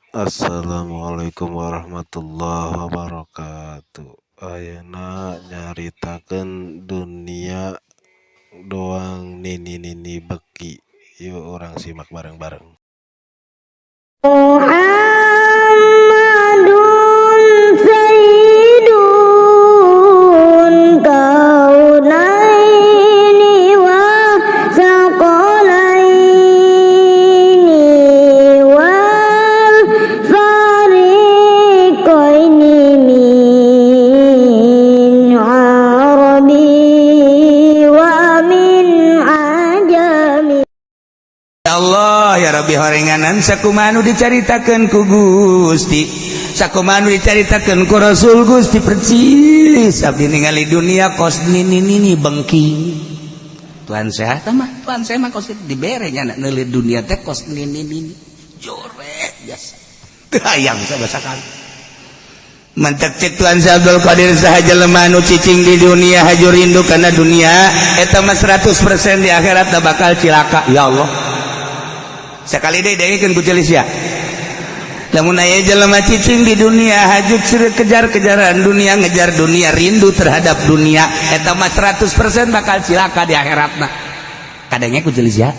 Assalamualaikum warahmatullahi wabarakatuh. Ayeuna nyaritakeun dunia doang nini-nini beki. Yuk urang simak bareng-bareng. Muhammadun sayyidun kaunaini wa saqalaini wal fariqaini min arabi wa min ajami. Ya Allah ya Rabbi, horenganan sakumaha nu dicaritakeun ku Gusti, sakumaha nu dicaritakeun ku Rasul Gusti, percis abdi ningali dunia kos nini nini bengking. Tuhan sehat mah, Tuhan saya mah kos dibere nya neuli dunia teh kos nini nini jore biasa teu hayang saya sakali. Mantak cek Tuhan Syekh Abdul Qadir, saha jelema nu cicing di dunia haju rindu kana dunia, eta mah 100% di akhirat bakal cilaka. Ya Allah, sekali deui dengekeun ku celis ya. Lamun aya jelema cicing di dunia haju kejar-kejaran dunia, ngejar dunia, rindu terhadap dunia, eta mah 100% bakal cilaka di akhiratna. Kadangnya ku celis ya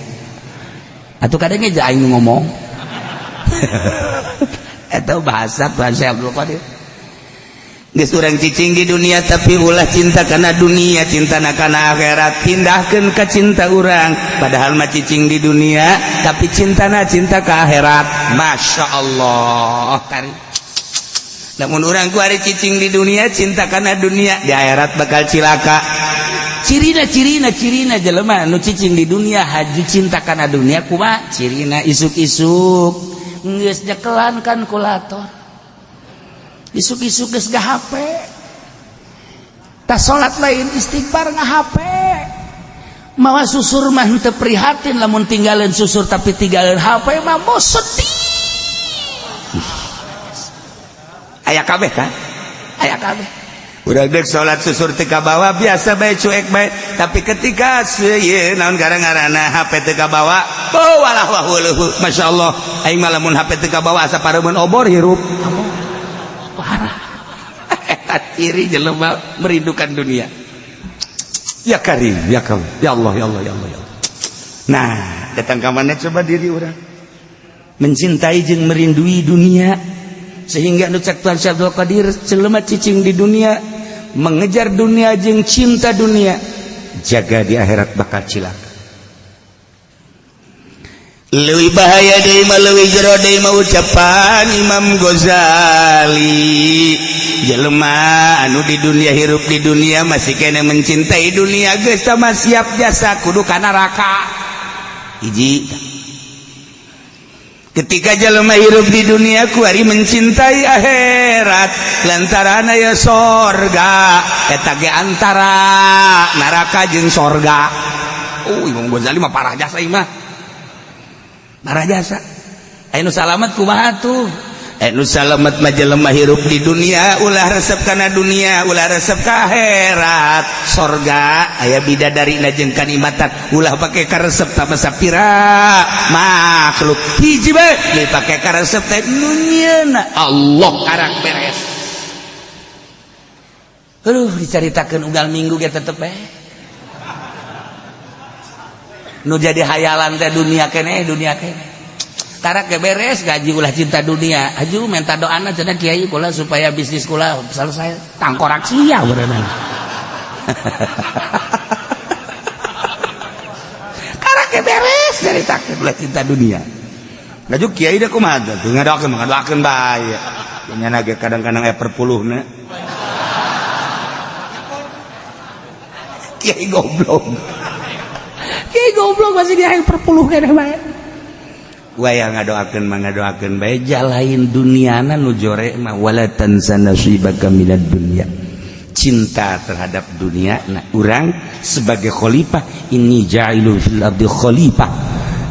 atuh, kadangnya aja aing ngomong eta bahasa Tuhan Syekh Abdul Qadir. Geus urang cicing di dunia tapi ulah cinta kana dunia, cinta kana akhirat, pindahkeun ka cinta urang. Padahal mah cicing di dunia tapi cintana cinta ka akhirat. Masya Allah kari. Namun urang kuari cicing di dunia cinta kana dunia, di akhirat bakal cilaka. Cirina cirina cirina jelema nu cicing di dunia haju cinta kana dunia kumaha cirina? Isuk-isuk geus nyekelan kalkulator, isuk-isuk geus HP, tas salat lain istighfar, nga HP, mawa susur mah henteu prihatin lamun tinggalin susur, tapi tinggalin HP mah mau sedih. Aya kabeh kan, aya kabeh. Udah dek salat susur teu kabawa biasa bae, cuek bae, tapi ketika ieu naon gara-garana HP teu kabawa, oh walah wah weuh, masyaallah, aing mah lamun HP teu kabawa asa pareumeun obor hirup. Parah eta ciri jelema merindukan dunia. Ya Karim, ya Karim, ya Allah, ya Allah, ya Allah, ya Allah. Nah, datang ka mana coba diri urang mencintai jeung merindui dunia, sehingga nu cek Tuhan Syekh Abdul Qadir, jelema cicing di dunia mengejar dunia jeung cinta dunia, jaga di akhirat bakal cilaka. Leuwih bahaya deui mah, leuwih jero deui mah ucapan Imam Ghazali, jelema anu di dunia, hirup di dunia, masih kena mencintai dunia, geus mah siap jasa kudu ka neraka. Hiji, ketika jelema hirup di dunia kuari mencintai akhirat lantaran aya sorga, eta ge antara neraka jeung sorga. Oh, Imam Ghazali mah parah jasa, mah parah jasa. Anu salamet kumaha tuh? Anu salamet mah jelema hirup di dunia ulah resep kana dunia, ulah resep ka akhirat. Sorga aya bidadari jeung kanikmatan, ulah pake karesep tama sapira makhluk. Hiji bae dipake karesep teh nu nyieunna Allah, karak beres. Aduh, dicaritakeun unggal minggu ge tetep bae nu jadi hayalan teh dunia kene, dunia kene. Karak ge beres gaji, ulah cinta dunia. Aju minta doana cenah, kiai kula supaya bisnis kula selesai, tangkorak sia berenang. Karak ge beres dari takdir, ulah cinta dunia. Ngaju kiai deh kumaha tuh, ngadoakeun ngadoakeun bae nya ge, kadang-kadang aya perpuluhna. Kiai goblok, kiai goblok, masih dia perpuluh keneh bae. Waya ngadoakeun mah ngadoakeun bae, jalain duniana nu jore mah wala tansa nasibaka minad dunya, cinta terhadap dunia. Nah, urang sebagai khalifah, inni ja'ilun fil ardi khalifah,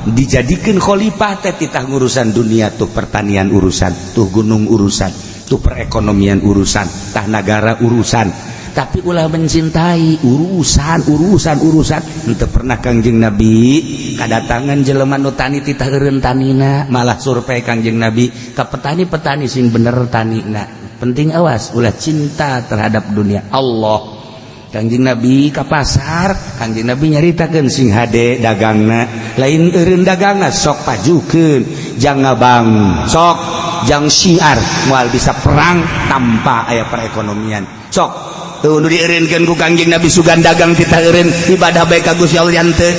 dijadikan khalifah teh titah ngurusan dunia tuh, pertanian urusan tuh, gunung urusan tuh, perekonomian urusan tah, nagara urusan. Tapi ulah mencintai urusan urusan urusan. Henteu pernah Kangjeng Nabi kadatangan jelema nu tani titah eureun tanina, malah survei Kangjeng Nabi ka petani-petani sing bener tanina. Penting awas ulah cinta terhadap dunia. Allah Kangjeng Nabi ka pasar, Kangjeng Nabi nyaritakeun sing hade dagangna, lain eureun dagangna sok pajukeun, jang ngabang sok jang syiar, moal bisa perang tanpa aya perekonomian. Sok tuh nu dieureunkeun ku Kangjeng Nabi sugan dagang titah eureun ibadah bae ka Gusti Allah henteu.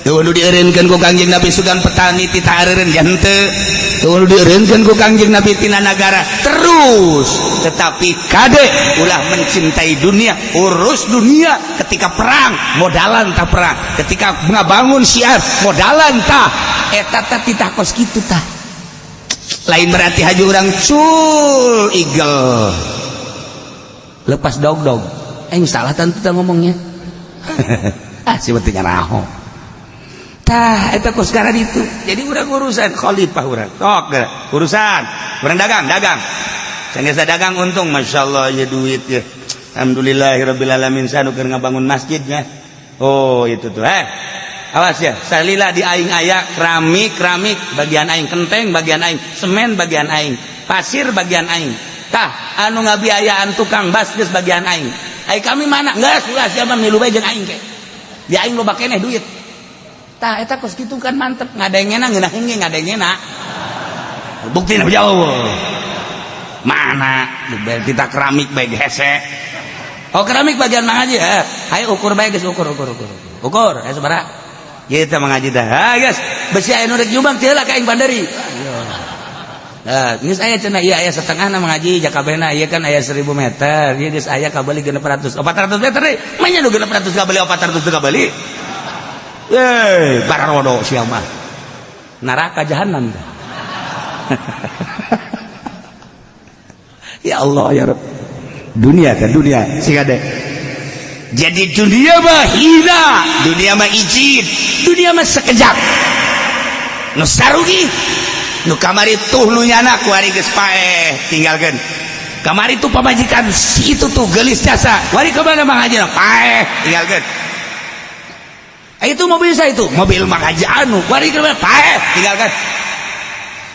Tuh nu dieureunkeun ku Kangjeng Nabi sugan petani titah eureun henteu. Tuh nu dieureunkeun ku Kangjeng Nabi tina nagara terus, tetapi kade ulah mencintai dunia, urus dunia. Ketika perang modalan tah perang, ketika ngabangun syiar modalan tah eta tah titah kos kitu tah. Lain berarti haji urang cul igel lepas dog dog, eh salah tentu tah ngomongnya. Ah, sebetulnya raho tah eta kos sekarang itu. Jadi urang urusan khalifah urang tok urusan urang dagang dagang sanggeus dagang untung, masya Allah ya duit ya, alhamdulillahirabbil alamin, sanu keur ngabangun masjidnya. Oh itu tuh, eh awas ya, salila di aing aya keramik keramik bagian aing, kenteng bagian aing, semen bagian aing, pasir bagian aing, tah anu ngabiayaan tukang bas geus bagian aing. Ai kami mana geus ulah sia mah milu bae jeung aing ke di aing loba keneh duit. Tah eta kos kitu kan mantep ngadengena ngeunaheun ge ngadengena buktina jauh mana kita keramik bae hese. Oh keramik bagian Mang Haji, eh hayu ukur bae geus, ukur ukur ukur ukur eh sabaraha kita Mang Haji tah. Ha geus besi aya nu rek nyumbang teu lah ka aing banderi. Nah, geus aya cenah ieu aya setengahna Mang Haji jakabehna ieu kan aya 1000 meter, ieu geus aya kabeli 600 400 meter deui manya nu 600 kabeli 400 teu kabeli. Eh, barodo sia mah. Neraka jahanam. Ya Allah ya Rabb. Dunia kan dunia sing ade. Jadi dunia mah hina, dunia mah izin, dunia mah sekejap. Nu sarugi, nu kamari tuh nu nyana kuari geus paeh tinggalkeun. Kamari tuh pamajikan si itu tuh geulis jasa, wari kemana Mang Haji? Paeh tinggalkeun. Itu mobil saya itu mobil Mang Haji anu wari kemana paeh tinggalkan.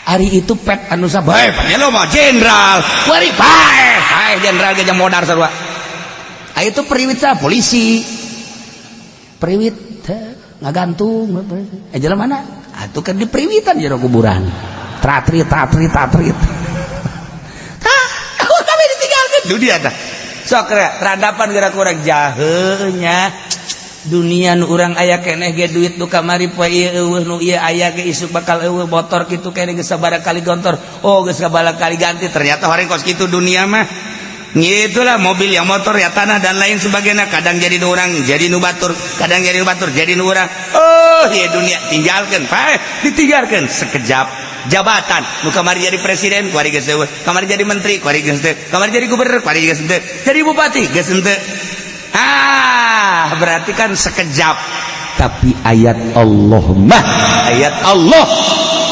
Ari itu pet anu sabae lo mah jenderal wari paeh paeh jenderal ge modar sarua. Itu periwit sa polisi periwit ngagantung eh jalan mana atuh kan di periwitan jero kuburan tratrit tatrit tatrit tah kami ditinggalkan dunia tah sok radapan gerak kurang jahenya dunia nu urang aya keneh ge duit nu kamari poe ieu eueuh nu ieu aya ge isuk bakal eueuh, motor kitu keneh geus sabaraha kali gontor, oh geus sabaraha kali ganti, ternyata horeng kos kitu dunia mah. Itulah mobil yang motor ya tanah dan lain sebagainya, kadang jadi nu urang jadi nu batur, kadang jadi nu batur jadi nu urang. Oh iya dunia tinggalkan paeh ditinggalkan sekejap. Jabatan nu kamari jadi presiden kuari geus eueuh, kamari jadi menteri kuari geus teu, kamari jadi gubernur kuari geus teu, jadi bupati geus henteu. Ah berarti kan sekejap. Tapi ayat Allah mah ayat Allah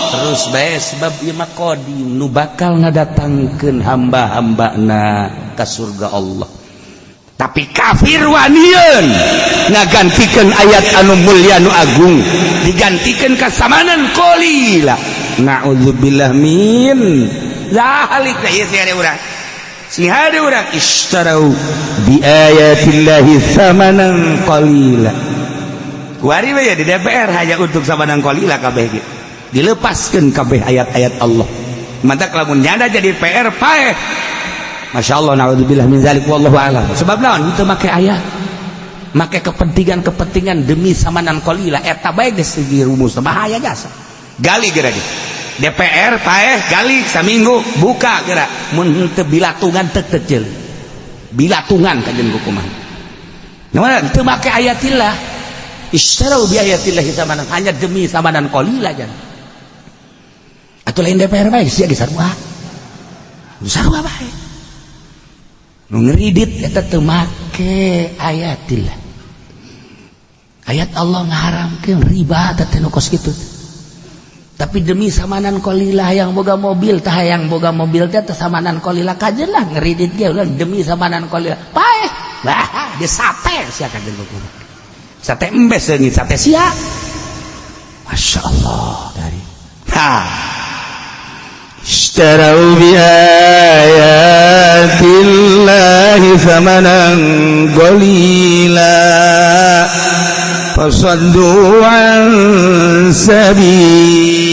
terus bae, sebab ieu mah qadim nu bakal ngadatangkeun hamba-hambana ka surga Allah. Tapi kafir wanian ngagantikeun ayat anu mulia nu agung digantikeun kasamanan qalila. Na'udzubillah min zalik. Ieu sih ada urang sing ada urang istarau bi ayatillahi thamanan qalila. Kuari we di DPR hanya untuk samanan qalila kabeh ge dilepaskan kabeh ayat-ayat Allah. Mantap lamun nyanda jadi PR paeh. Masya Allah, na'udzubillah min zalik, wallahu a'lam. Sebab naon itu make ayat make kepentingan-kepentingan demi samanan qalila eta bae geus segi rumus bahaya jasa. Gali geura ge DPR paeh gali saminggu buka geura mun henteu bilatungan teu teu bilatungan kajen hukuman. Naon teu make ayatillah istarau bi ayatillah samanan hanya demi samanan qalila jan. Atau lain DPR bae sia ge sarua. Sarua bae. Nu ngeridit eta teu make ayatillah. Ayat Allah ngaharamkeun riba teh nu kos kitu. Tapi demi samanan qolilah, yang boga mobil tah, yang boga mobil teh teh samanan qolilah, kajen lah ngeridit ge ulah demi samanan qolilah paeh. Bah, dia sate sia, kajen kudu sate embes seungit sate sia. Masya Allah dari ha اشتروا بآيات الله ثمنا قليلا فصدوا عن سبيله.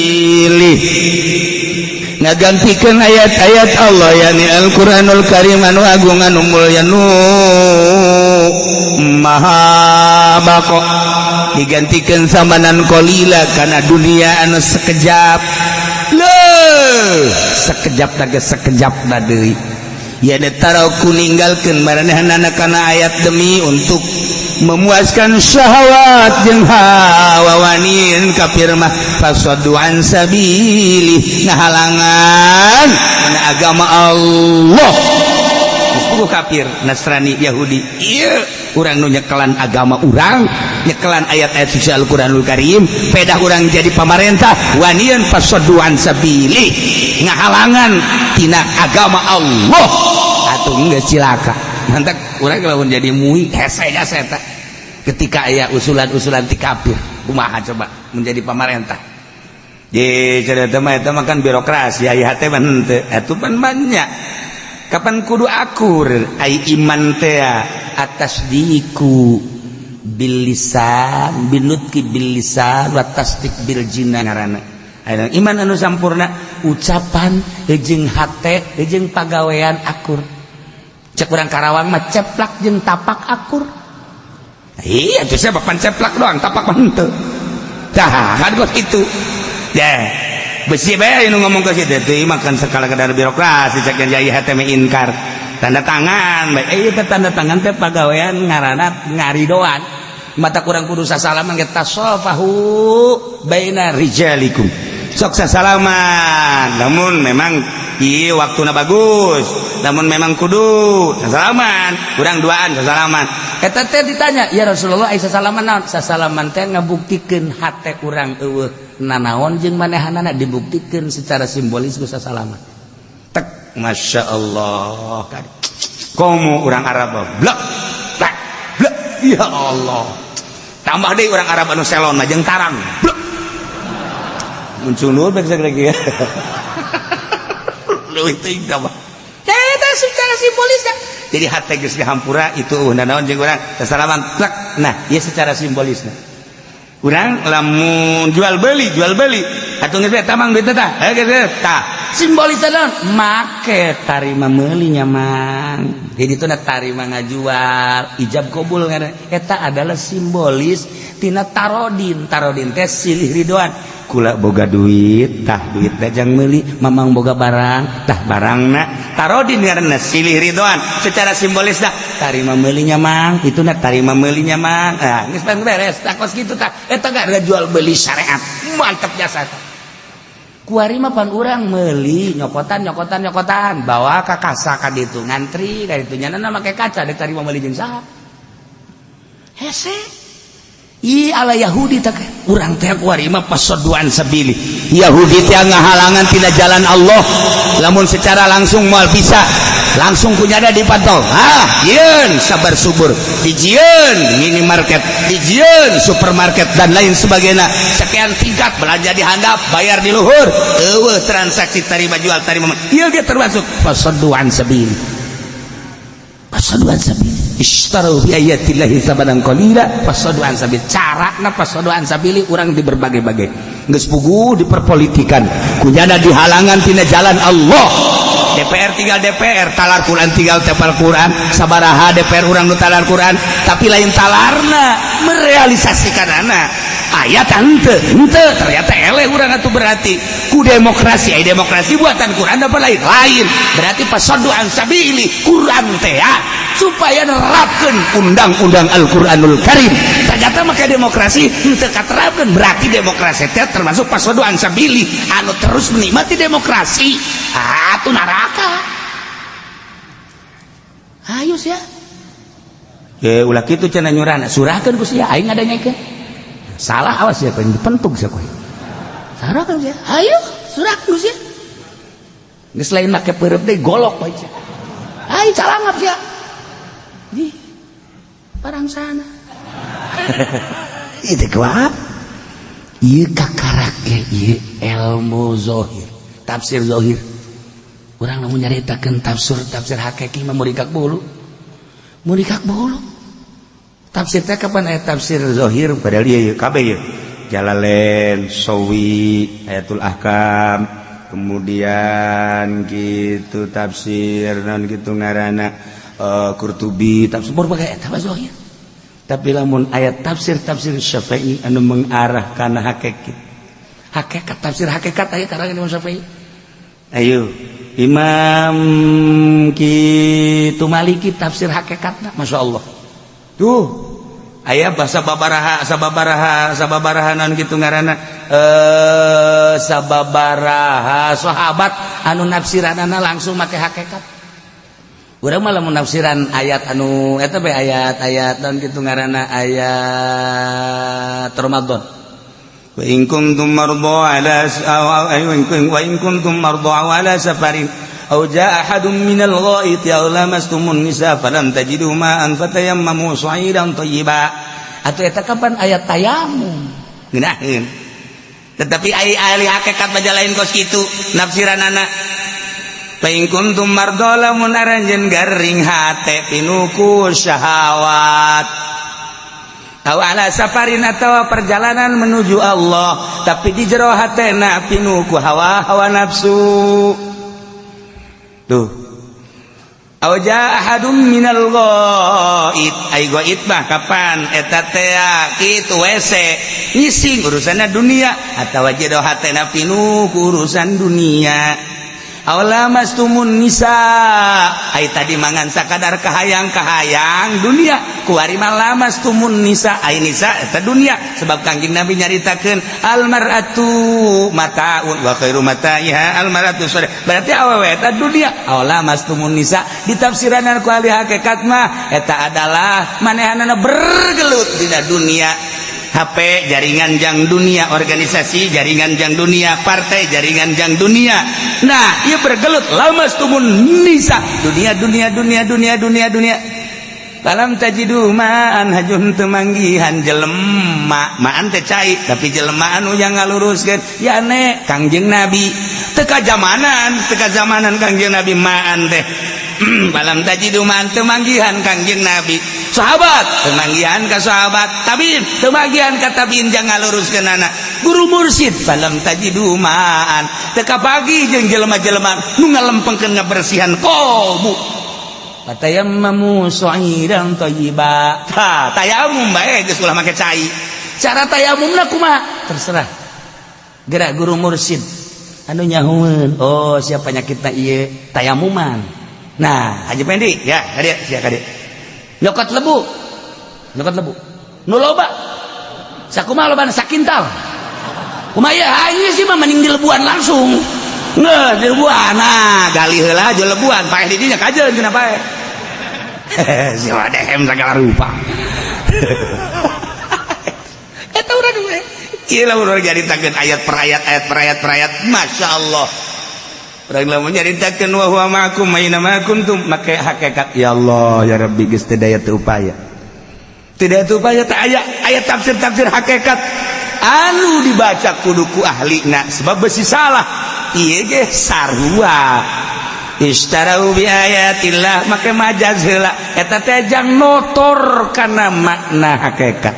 Ngagantikan ayat-ayat Allah, yakni Al-Qur'anul Karim anu agung, anu mulya, nu maha bako, digantikan samanan qolila karena dunia anu sekejap. Leuh, sekejap naga sekejap na deui ya taraku, ninggalkeun maranehna kana ayat demi untuk memuaskan syahwat jeung hawa. Wanian kafir mah fasadu an sabili, ngahalangan kana agama Allah. Geus kafir Nasrani Yahudi ieu, urang nu nyekelan agama urang, nyekelan ayat-ayat suci Al-Qur'anul Karim, pedah urang jadi pamarentah, wanian fasadu an sabili, ngahalangan tina agama Allah, atuh geus cilaka. Mantap urang kalau jadi MUI hese hese eta ketika aya usulan-usulan ti kafir. Kumaha coba menjadi pamarentah? Ye, cerita mah eta mah kan birokrasi, aya hate mah henteu. Atuh pan banyak. Kapan kudu akur ai iman teh atas diku bil lisan binutki bil lisan wa tasdik bil jinan ngaranna. Aya iman anu sampurna, ucapan jeung hate jeung pagawean akur. Cek urang Karawang mah ceplak jeung tapak akur. Iya, itu siapa pan ceplak doang, tapak mah henteu. Tah, kan kos kitu. Ya, besi bae nu ngomong ke situ teh makan sekala kadar birokrasi, cek yang jaya hate ingkar. Tanda tangan, bae ieu teh tanda tangan teh pagawean ngaranna ngaridoan. Mata kurang kudu sasalaman ge, tasofahu baina rijalikum. Sok sasalaman. Namun memang iya waktuna bagus, namun memang kudu sasalaman, kurang duaan sasalaman. Eta teh ditanya, "Ya Rasulullah, ai sasalaman naon?" Sasalaman teh ngabuktikeun hate urang eueuh nanaon jeung manehanana, dibuktikeun secara simbolis ku sasalaman. Tek, Masya Allah. Komo urang Arab blek blek blek, ya Allah. Tambah deui urang Arab anu selon mah jeung tarang blek muncul nur bae lagi ya. Leuwih teuing tambah. Eta secara simbolis. Jadi hate geus dihampura itu naon jeung urang sasalaman plek. Nah, ieu secara simbolisna. Urang lamun jual beli atuh geus tamang duit tah. Eh, geus tah. Simbolis naon? Make tarima meuli nya, Mang. Jadi itu na tarima ngajual, ijab kabul ngaranna. Eta adalah simbolis tina tarodin. Tarodin teh silih ridoan. Kula boga duit, tah duit jang meuli, mamang boga barang, tah barangna. Tarodin ngaranna silih ridoan secara simbolis dah. Tarima meulinya, Mang, itu na tarima meulinya, Mang. Ah, geus beres tah kos kitu tah. Eta gak ada jual beli syariat. Mantap jasa tah. Kuari mah pan urang meuli nyokotan nyokotan nyokotan, bawa ka kasa ka ditu, ngantri ka ditu, nyana make kaca dek tarima meuli jeung saha. Hese. Ih, ala Yahudi tak urang teh kuari mah pasoduan sabili. Yahudi teh ngahalangan tina jalan Allah. Lamun secara langsung moal bisa, langsung kunyada dipantau. Ah, yeun sabar subur, dijieun minimarket, dijieun supermarket dan lain sebagainya. Sekian tingkat belanja di handap, bayar di luhur. Eueuh transaksi tarima jual tarima. Ieu ge termasuk pasoduan sabili. Pasoduan sabili. Ishtaru bi ayatillahi samanan qalila fasadu an sabil. Carana fasadu an sabili urang di berbagai-bagai geus puguh diperpolitikan, kunyana dihalangan tina jalan Allah. DPR tinggal DPR, talar Quran tinggal tepal Quran. Sabaraha DPR urang nu talar Quran, tapi lain talarna merealisasikan anak ayat henteu henteu. Ternyata eleh urang atuh, berarti ku demokrasi. Ai demokrasi buatan Quran apa lain? Lain. Berarti fasadu an sabili Quran teh ya, supaya nerapkeun undang-undang Al-Qur'anul Karim. Ternyata make demokrasi henteu katerapkeun, berarti demokrasi teh termasuk fasadu an sabili. Anu terus menikmati demokrasi atuh neraka. Ayo sia. Eh, ulah kitu cenah nyurana, surahkeun ku sia, aing ngadanyakeun. Salah, awas ya, kowe dipentuk sia kowe. Sarakan sia. Ayo, surakan sia. Geus lain make peureub deui, golok bae sia. Ayo calangap sia. Ih. Parang sana. Itu kuat. Ieu kakarak ge ieu ilmu zahir, tafsir zahir. Urang lamun nyaritakeun tafsir tafsir hakiki mah murikak bulu. Murikak bulu. Tafsir teh kapan aya tafsir zahir padahal ieu kabeh ieu. Jalalain, Sawi, Ayatul Ahkam, kemudian gitu tafsir non gitu ngaranna Qurtubi, tafsir berbagai eta mah zahir. Tapi lamun ayat tafsir-tafsir Syafi'i anu mengarah kana hakikat. Hakikat tafsir hakikat aya karangan Imam Syafi'i. Ayo, Imam kitu Maliki tafsir hakikatna Masya Allah. Tuh, aya bahasa babaraha sababaraha sababaraha naon kitu ngaranna sababaraha sahabat anu nafsiranana langsung make hakikat. Urang mah lamun nafsiran ayat anu eta bae ayat-ayat naon kitu ngaranna ayat Ramadan. Wa in kuntum marda ala wa in kuntum marda ala safarin aw jaa ahadun minal ghaiti aw lamastumun nisa falam tajidu ma'an fatayammamu sha'idan thayyiba. Atuh eta kapan ayat tayamum? Ngeunaheun. Tetapi ai ahli hakikat baca lain kos kitu nafsiranana. Fa in kuntum marda lamun aranjeun garing hate pinuku syahwat aw ala safarin atawa perjalanan menuju Allah tapi di jero hatena pinuku hawa hawa nafsu. Tuh, aw jaa ahadum minal ghaid, ai ghaid mah kapan eta teh kitu WC ngising urusanna dunia atawa jero hatena pinuku urusan dunia. Aw lamastumun nisa, ai tadi mangan sakadar kahayang-kahayang dunia kuari mah lamastumun nisa, ai nisa eta dunia sebab Kangjeng Nabi nyaritakeun al mar'atu mataun wa khairu mata'iha al mar'atu sholih, berarti awewe eta dunia. Aw lamastumun nisa ditafsiranan ku ahli hakikat mah eta adalah manehanana bergelut dina dunia. HP jaringan jang dunia, organisasi jaringan jang dunia, partai jaringan jang dunia. Nah, ia bergelut lamastumun nisa, dunia dunia dunia dunia dunia dunia. Falam tajidu ma'an hajun teu manggihan jelema, ma'an teh cai tapi jelema anu yang ngaluruskeun ya ne Kangjeng Nabi. Teu kajamanan, teu kajamanan Kangjeng Nabi ma'an teh. Falam tajidu ma'an teu manggihan Kangjeng Nabi. Sahabat teu manggihan ka sahabat, tabiin teu manggihan ka tabiin jang ngaluruskeunana. Guru mursyid falam tajidu ma'an teu kapagi jeung jelema-jelema nu ngalempengkeun ngabersihan qalbu. Fatayammamu sha'idan thayyiba. Tah, tayamum bae geus ulah make cai. Cara tayamumna kumaha? Terserah. Gerak guru mursyid anu nyahueun, oh siapa penyakitna ieu tayamuman. Nah, Haji Pendi ya, kadieu sia kadieu. Nyokot lebu. Nyokot lebu. Nu loba. Sakumaha lobana sakintal. Kumaha ieu aing sih mah mending dilebuan langsung. Nggak, dilebuan. Nah, gali heula aja lebuan, paeh di dinya kajeun cenah paeh. Si dehem segala rupa. Eta urang we. Ieu lah urang nyaritakeun ayat per ayat, ayat per ayat per ayat. Masya Allah. Urang lamun nyaritakeun wa huwa ma'akum aina ma kuntum make hakikat. Ya Allah ya Rabbi geus teu daya teu upaya. Teu daya teu upaya teh aya ayat tafsir-tafsir hakikat anu dibaca kudu ku ahlina sebab besi salah. Ieu ge sarua. Istarau bi ayatillah make majaz heula eta teh jang notor kana makna hakikat.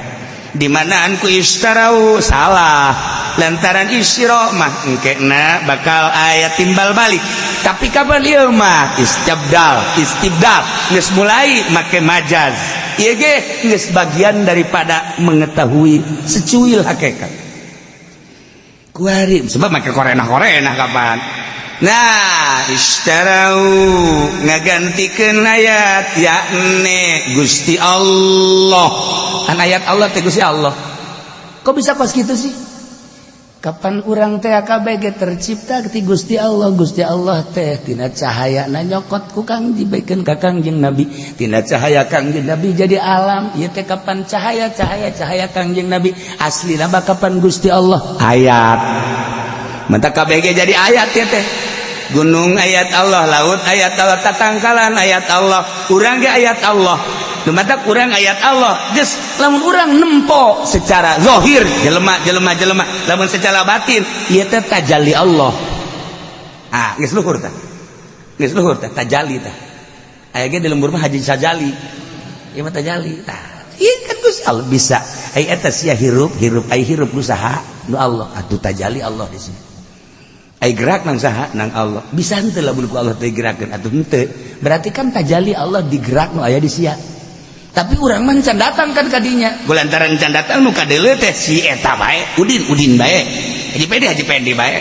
Di manaan ku istarau salah lantaran isyra mah engkena bakal aya timbal balik. Tapi kapan ieu mah istibdal, istibdal geus mulai make majaz. Ieu ge geus bagian daripada mengetahui secuil hakikat. Kuari sebab make korenah-korenah kapan. Nah, istarau ngagantikeun ayat yakni Gusti Allah. Kan ayat Allah teh Gusti Allah. Kok bisa kos kitu sih? Kapan urang teh KBG tercipta ti Gusti Allah, Gusti Allah teh tina cahayana nyokot ku Kang dibaikeun ka Kangjeng Nabi. Tina cahaya Kangjeng Nabi jadi alam. Ieu teh kapan cahaya cahaya cahaya Kangjeng Nabi aslina mah kapan Gusti Allah ayat. Mentak KBG jadi ayat ya teh. Gunung ayat Allah, laut ayat Allah, tatangkalan ayat Allah, urang ge ayat Allah. Nu matak urang ayat Allah. Geus lamun urang nempo secara zahir jelema jelema jelema, lamun secara batin ieu teh tajalli Allah. Ah, geus luhur tah. Geus luhur tah tajalli tah. Aya ge di lembur mah haji sajali. Ieu mah tajalli tah. Ieu kan Gusti Allah bisa. Ai eta sia hirup, hirup ai hirup nu saha? Nu Allah. Atuh tajalli Allah di sini. Ai gerak nang saha? Nang Allah. Bisa henteu lamun ku Allah teh gerakeun atuh henteu. Berarti kan tajalli Allah digerak nu aya di sia. Tapi urang mah can datang kan kadinya. Gulantaran can datang nu kadeuleu teh si eta bae, udin udin bae. Haji Pendi Haji Pendi bae.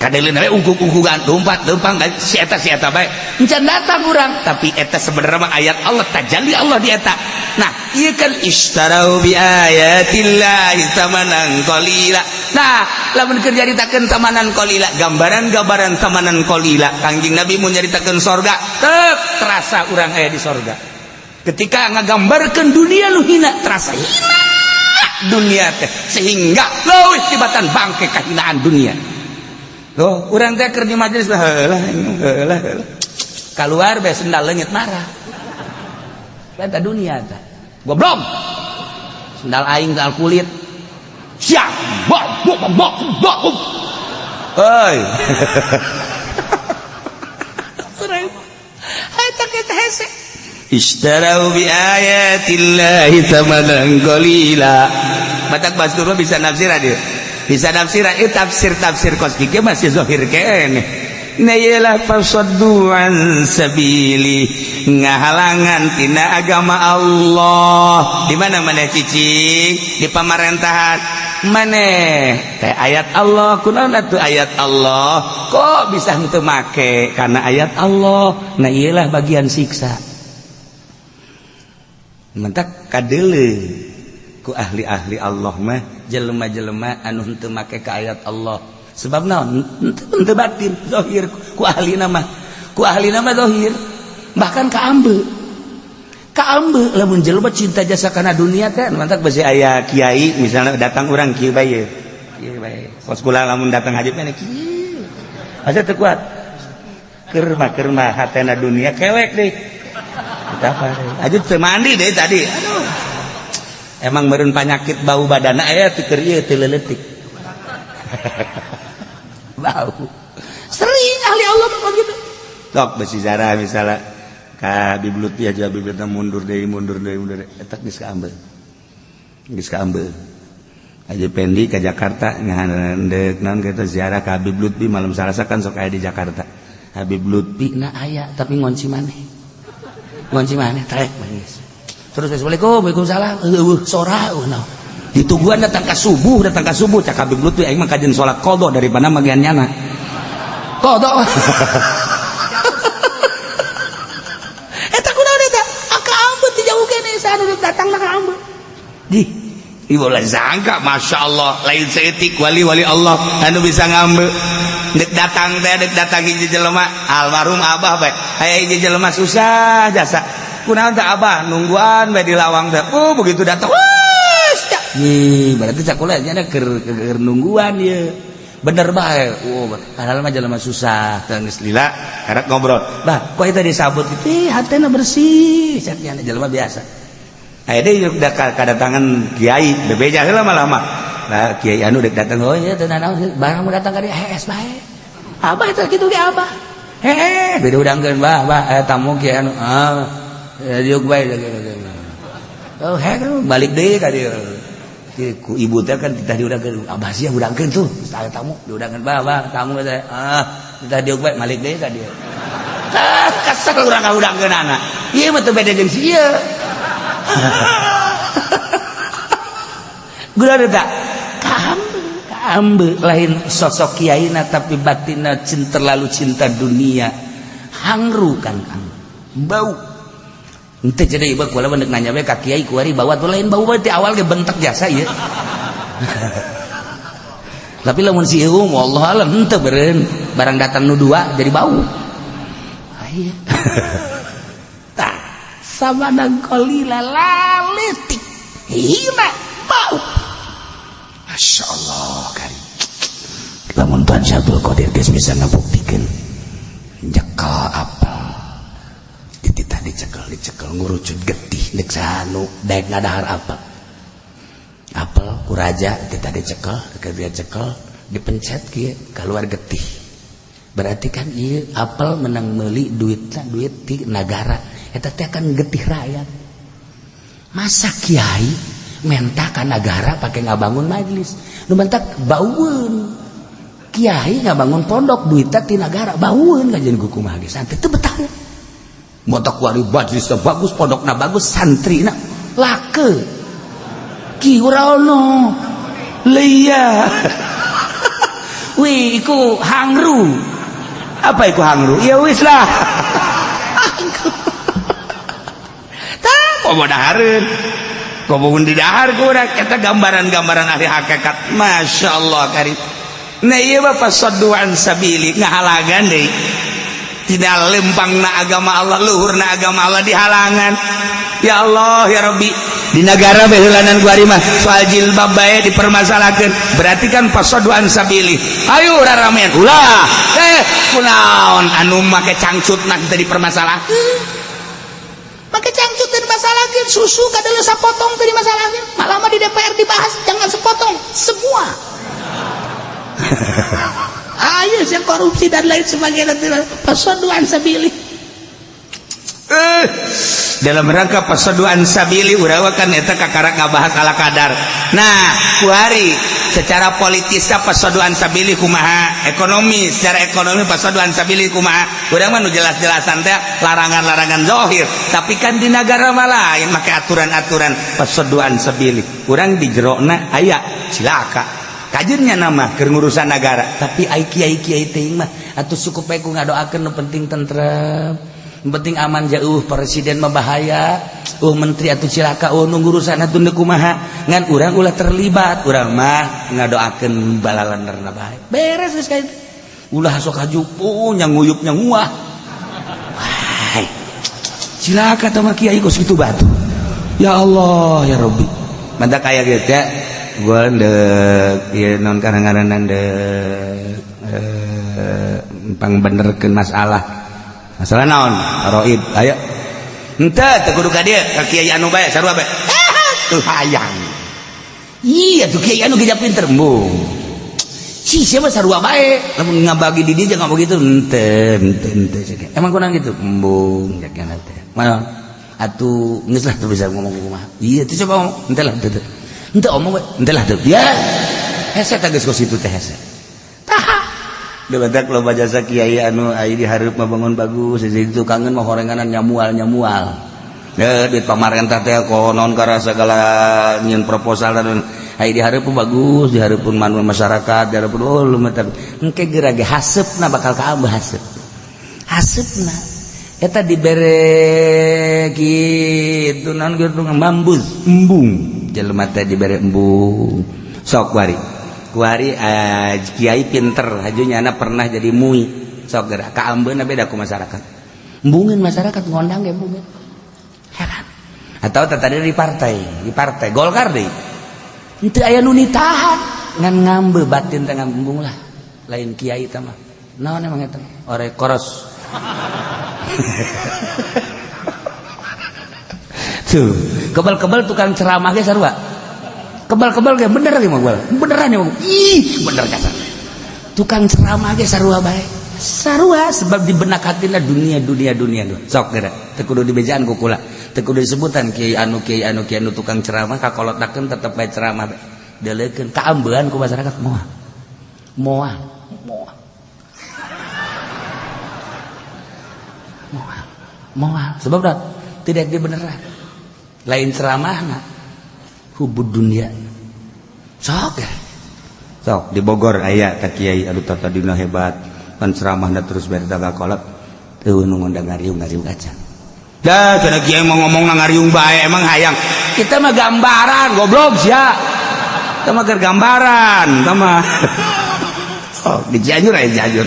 Kadeuleu bae ungkuk-ungkukan lompat lempang si eta bae. Can datang urang, tapi eta sebenarnya mah ayat Allah, tajalli Allah di eta. Nah, ieu kan istarau bi ayatillahi tsamanan qalila. Nah, lamun keur nyaritakeun tamanan qalila, gambaran-gambaran tamanan qalila, Kangjeng Nabi mun nyaritakeun sorga, teu terasa urang aya di sorga. Ketika ngagambarkeun dunia lu hina, terasa hina dunia teh, sehingga leuwih tibatan bangke kahinaan dunia. Loh, urang teh keur di majelis lah heulah heulah heulah. Kaluar bae sendal leungit marah. Eta dunia teh. Goblok. Sendal aing sendal kulit. Siap. Bok bok bok bok. Hei. Eta kita hese. Ishtarau bi ayatillahi thamanan qalila. Batak Bastur bisa nafsir dia. Bisa nafsir ieu tafsir-tafsir kos kieu masih zahir keneh. Nah iyalah fasaddu an sabili, ngahalangan tina agama Allah. Di mana maneh cicing? Di pamarentahan. Maneh teh ayat Allah, kunaon atuh ayat Allah? Kok bisa henteu make karena ayat Allah? Nah iyalah bagian siksa. Mentak kadeuleu ku ahli-ahli Allah mah jelema-jelema anu henteu make ka ayat Allah. Sebab naon? Henteu batin, zahir ku ahli nama. Ku ahli nama zahir. Bahkan ka ambe. Ka ambe lamun jelema cinta jasa kana dunia teh mantak besi aya kiai misalnya datang urang kieu bae. Kieu bae. Kos kula lamun datang haji mah kieu. Asa teu kuat. Keur mah hatena dunia kelek deui. Apa aja teu mandi deh tadi. Aduh. Emang meureun panyakit bau badana aya teu keur ieu teu leuletik. Bau. Sering ahli Allah mah gitu. Sok besi zarah misalnya ka Habib Lutfi aja Habib Lutfi mundur deui mundur deui mundur deui eta geus kaambeul. Geus kaambeul. Haji Pendi ka Jakarta ngahandeuk naon kitu ziarah ka Habib Lutfi malam Salasa kan sok aya di Jakarta. Habib Lutfi na aya tapi ngonci maneh. Ngonci maneh trek geus. Terus assalamualaikum, waalaikumsalam. Eueuh sora eueuh naon. Ditungguan datang ka subuh cak Habib Lutfi aing mah kajian salat qadha daripada magian nyana. Qadha. Eta kunaon eta? Aka ambet di jauh kene saha nu datang ka ambet. Di ieu ulah sangka masyaallah lain saeutik wali-wali Allah anu bisa ngambe. Dek datang teh dek datang hiji jelema almarhum abah bae. Aya hiji jelema susah jasa. Kunaon teh abah nungguan bae di lawang teh. Oh begitu datang. Wah, nih berarti cakula nya keur nungguan ieu. Bener bae. Oh, padahal mah jelema susah teh geus lila karek ngobrol. Bah, kok eta disabut kitu? Ih, hatena bersih. Cak nya jelema biasa. Aya deui udah kadatangan kiai bebeja heula lama-lama. Nah, kiai anu dek datang, oh iya teu nanaon barang mau datang ka dieu hees bae. Abah eta kitu ge abah. Heeh, beda udangkeun bah, bah aya tamu kiai anu. Ah, diuk bae. Oh, heh balik deui ka dieu. Ku ibu teh kan titah diudangkeun, abah sia udangkeun tuh, aya tamu diudangkeun bah, bah tamu teh. Ah, titah diuk bae balik deui ka dieu. Ah, kesel urang ngaudangkeun anak. Ieu mah teu beda jeung si ieu. Gula tak? Kaambe lain sosok kiaina tapi batinna cinta terlalu cinta dunia. Hangru kan kang. Bau. Henteu jadi ieu kula mah nanya we ka kiai kuari bawa tuh lain bau bae ti awal ge bentek jasa ieu. Tapi lamun si ieu wallahu alam henteu beureun barang datang nu dua jadi bau. Aya. Tah samadang qalila laletik hina bau. Masya Allah karim. Lamun Tuan Syekh Abdul Qadir geus bisa ngabuktikeun nyekel apel dititah dicekel dicekel ngurucut getih nek sanu daek ngadahar apel. Apel ku raja dititah dicekel, dia cekel dipencet kieu keluar getih. Berarti kan ieu apel menang meuli duitna duit ti nagara eta teh kan getih rakyat. Masa kiai menta ka nagara pake ngabangun majelis nu mentak baueun. Kiai ngabangun pondok duitna ti nagara baueun kajian ku kumaha ge santri teu betah. Motak wari majelisna bagus, pondokna bagus, santrina lake ki ora ono. Leia. Wih, iku hangru. Apa iku hangru? Ya wis lah. Tah, komo dahareun. Komo di dahar ku urang eta gambaran-gambaran ahli hakikat. Masya Allah karim. Nah ieu mah fasaddu an sabili ngahalagan deui. Tidak lempangna agama Allah, luhurna agama Allah dihalangan. Ya Allah ya Rabbi, di negara beheulanan ku ari mah soal jilbab bae dipermasalahkeun. Berarti kan fasaddu an sabili. Ayo raramean ulah. Kunaon anu make cangcutna teu dipermasalahkeun. Make cangcut teu dimasalahkeun, susu kadeuleu sapotong teu dimasalahkeun. Malah mah di DPR dibahas jangan sepotong, semua. Ayo yang korupsi dan lain sebagainya fasaddu an sabili. Dalam rangka fasaddu an sabili urang kan eta kakara ngabahas ala kadar. Nah, kuari secara politis fasaddu an sabili kumaha, ekonomi secara ekonomi fasaddu an sabili kumaha. Urang mah nu jelas-jelasan teh larangan-larangan zahir, tapi kan di nagara mah lain make aturan-aturan fasaddu an sabili. Urang di jerona aya cilaka. Kajurnya nama keur ngurusan nagara, tapi ai kiai-kiai teuing mah atuh cukup bae ku ngadoakeun nu penting tentrem, nu penting aman jauh presiden mah bahaya, menteri atuh cilaka, nu ngurusan atuh nu kumaha, ngan urang ulah terlibat, urang mah ngadoakeun balalanderna bae. Beres geus ka itu. Ulah sok hajupu nya nguyupnya nguah. Wah. Cilaka tah mah kiai kos kitu batu. Ya Allah ya Rabbi. Mantap kaya gitu ya. Gua ndek ieu naon karang-garanan ndek pangbenerkeun masalah. Masalah naon? Roib. Ayo. Henteu teu kudu ka dieu, ka kiai anu bae sarua bae. Tuh hayang. Iya tuh kiai anu geus pinter embung. Si siapa sarua bae, lamun ngabagi di dieu jangan begitu. Henteu, henteu, henteu. Emang kunaon kitu? Embung jaga teh. Mana? Atuh geus lah teu bisa ngomong kumaha. Iya tuh coba ngomong. Henteu lah teu. Henteu omong we, henteu lah teu. Ya. Hese teh geus kos kitu teh hese. Tah. Da badak loba jasa kiai anu ai di hareup mah bangun bagus, di tukangeun mah horenganan nyamual-nyamual. Ya duit pamarentah teh konon karena segala nyieun proposal dan ai di hareup bagus, di hareupeun manu masyarakat, di hareupeun oh lumayan. Engke geura ge haseupna bakal kaambeuh haseup. Haseupna eta dibere kitu naon kitu mambuz, embung. Jelema teh dibere embung. Sok kuari. Kuari kiai pinter, hajunya anak pernah jadi mui. Sok geura kaambeuna beda ku masyarakat. Embungin masyarakat ngondang ge embungin. Heran. Atau tadi di partai Golkar deui. Henteu aya nu nitahan, ngan ngambe batin teh ngambung lah. Lain kiai teh mah. Naon emang eta? Ore koros. Tuh, kebal-kebal tukang ceramah ge sarua. Kebal-kebal ge bener ge mah beneran ya mah. Ih, bener kasar. Tukang ceramah ge sarua bae. Sarua sebab di benak hatina dunia dunia dunia. Sok geura, teu kudu dibejaan ku kula. Teu kudu disebutan kiai anu kiai anu kiai anu tukang ceramah kakolotakeun tetep bae ceramah bae. Deuleukeun kaambean ku masyarakat moal. Moal, moal. Moal, moal. Sebab dah tidak dibeneran. Lain ceramahna hubud dunia. Sok ya. Sok di Bogor aya ka kiai anu tadina hebat, pan ceramahna terus bari tagakolot. Teu nu ngondang ngariung-ngariung acan. Dah cenah kiai mau ngomong ngariung bae emang hayang. Kita mah gambaran goblok sia. Kita mah keur gambaran, kita mah. Sok di Cianjur aya Cianjur.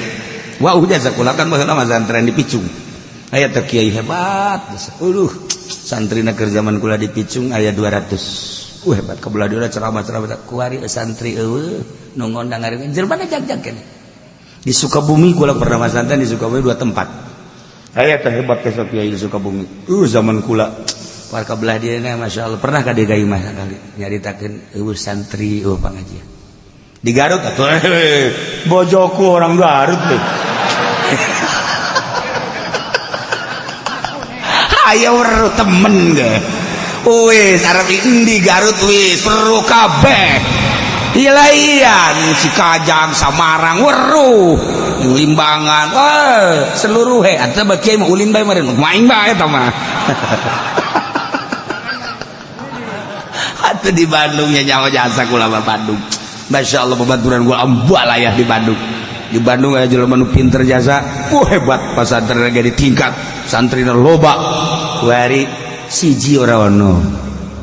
Wah udah sakola kan baheula mah santren di Picung. Aya teh kiai hebat. Aduh, santrina keur zaman kula di Picung aya 200. Hebat kebelah dia ceramah-ceramah kuari santri eueuh nu ngondang ngareun jelema jag-jag keneh. Di Sukabumi kula pernah masanten di Sukabumi 2 tempat. Aya teh hebat teh kiai di Sukabumi. Zaman kula warga belah dia Masya Allah pernah ka dieu ka imah sakali nyaritakeun eueuh santri eueuh pangajian. Di Garut atuh bojoku orang Garut teh. Ayo weruh temen ge. Wis arep endi Garut wis weruh kabeh. Ilaian Cikajang Samarang weruh Limbangan wah seluruh he atuh bagi mah ulin bae meureun maing bae eta mah. Atuh di Bandung nya nyawa jasa kula mah Bandung. Masya Allah babaturan gua ambalayah di Bandung. Di Bandung aya jelema nu pinter jasa, hebat pasantren ge ditingkat, santrina loba. Kuari siji ora ono.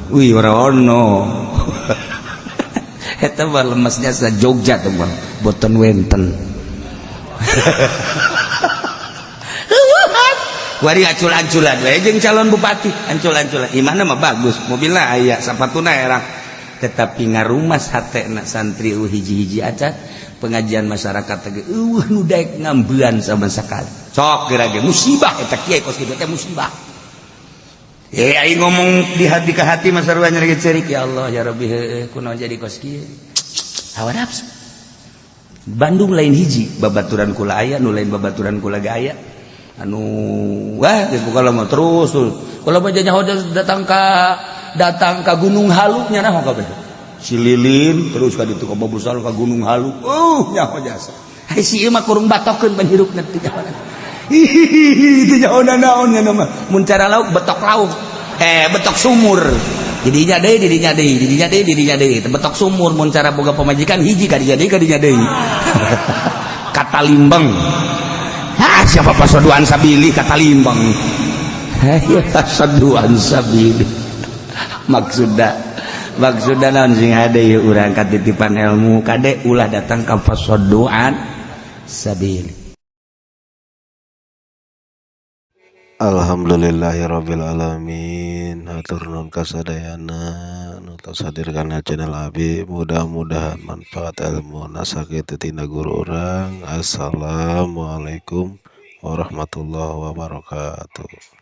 Wih ora ono. Eta mah lemesnya sa Jogja tuh mah, boten wenten. Kuari acul-aculan we jeung calon bupati, ancul-anculan. Imahna mah bagus, mobilna aya, sapatuna erang. Tetapi ngarumas hatena santri eueuh hiji-hiji acan pengajian masyarakat teh eueuh nu daek ngambean sama sekali. Sok geura ge musibah eta kiai kos kitu teh musibah. Aing ngomong di hati ke hati mah sarua nyeri cerik ya Allah ya Rabbi heueuh kunaon jadi kos kieu. Hawa nafsu. Bandung lain hiji babaturan kula aya nu lain babaturan kula ge aya. Anu wah geus pokona mah terus tuh. Kula mah nyaho datang ka Gunung Halu nya naon kabeh. Si Lilin terus ka ditu ka Babusal ka Gunung Halu. Nyaho jasa. Hai si ieu mah kurung batokeun pan hirupna teu nyaho. Hihihi teu nyaho naon nya mah. Mun cara lauk betok lauk. Betok sumur. Didinya deui, didinya deui, didinya deui, didinya deui. Betok sumur mun cara boga pamajikan hiji ka dinya deui, ka dinya deui. Kata Limbeng. Ah, siapa pasoduan sabili kata Limbeng. Hayo pasoduan sabili. Maksudna naon sing hade ieu urang katitipan ilmu kade ulah datang ka pasoduan sabili. Alhamdulillahirabbil alamin. Hatur nuhun kasadayana nu tos hadir kana channel abi, mudah-mudahan manfaat ilmuna sakitu tina guru urang. Assalamualaikum warahmatullahi wabarakatuh.